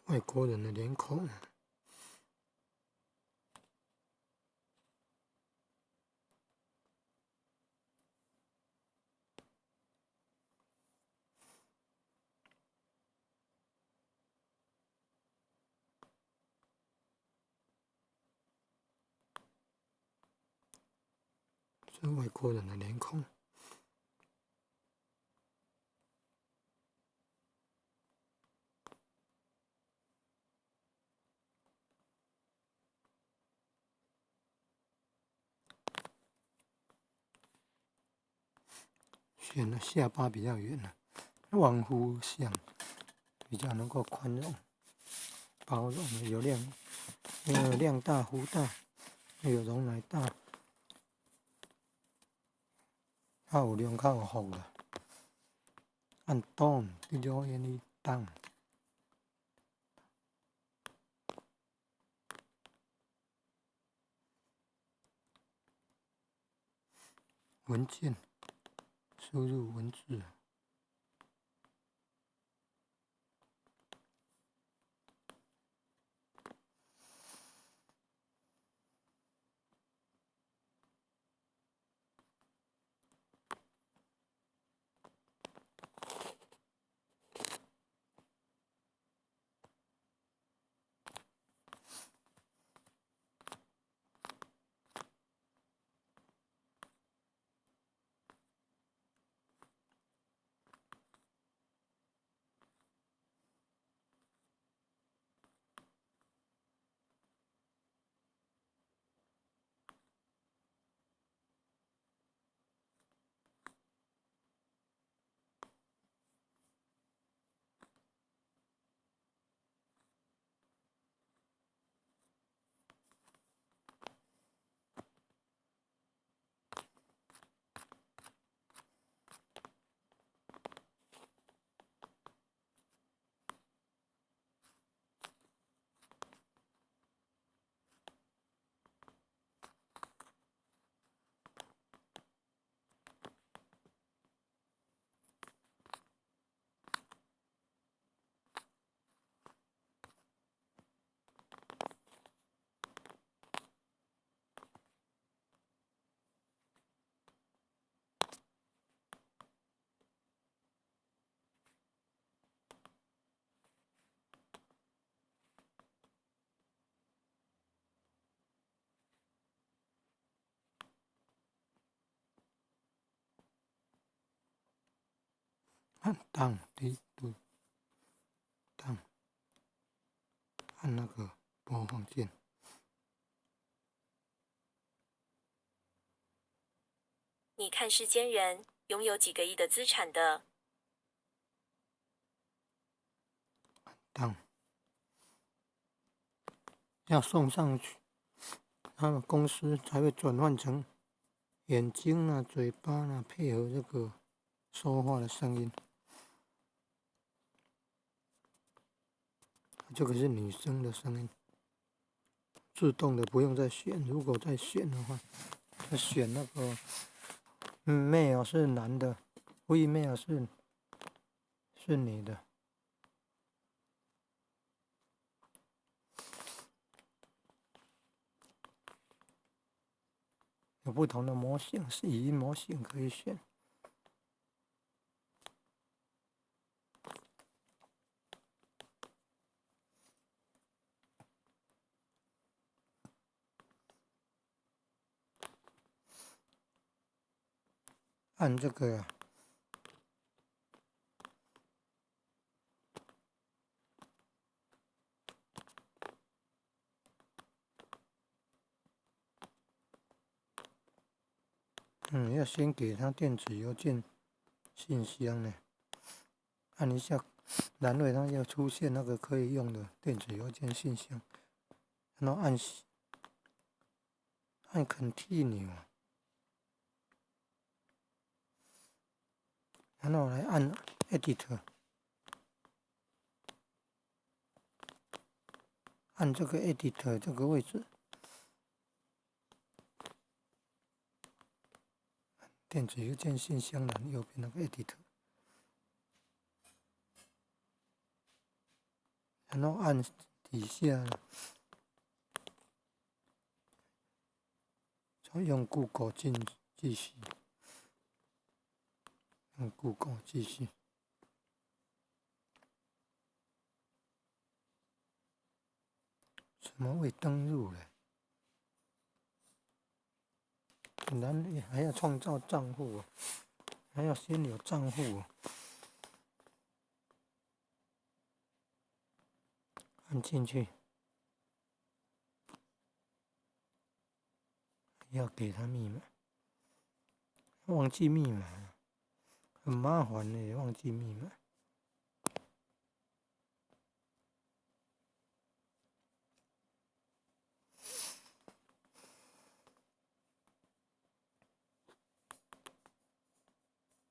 外國人的臉孔。是外國人的臉孔。選了下巴比較圓了，旺夫相比較能夠寬容、包容，有量，因為量大福大，有容乃大，較有量較有福啦。按 done，D O N E done。文件，輸入文字。按 done D 對 done，按那個播放鍵。你看世間人擁有幾個億的資產的。 Done，要送上去，他們公司才會轉換成眼睛啊、嘴巴啊，配合這個說話的聲音。這個是女生的聲音，自動的不用再選。如果再選的話，再選那個 male 是男的，female 是女的。有不同的模型，是語音模型可以選。按這個，要先給他電子郵件信箱呢，按一下欄位，它要出現那個可以用的電子郵件信箱，然後按 Continue。然後來按 Edit，按這個 Edit 這個位置，電子郵件信箱欄右邊那個 Edit，然後按底下，就用 Google 進繼續，用 Google 繼續。什麼未登入嘞？難還要創造賬戶，還要先有賬戶。按進去，要給他密碼，忘記密碼，很麻煩的，忘記密碼。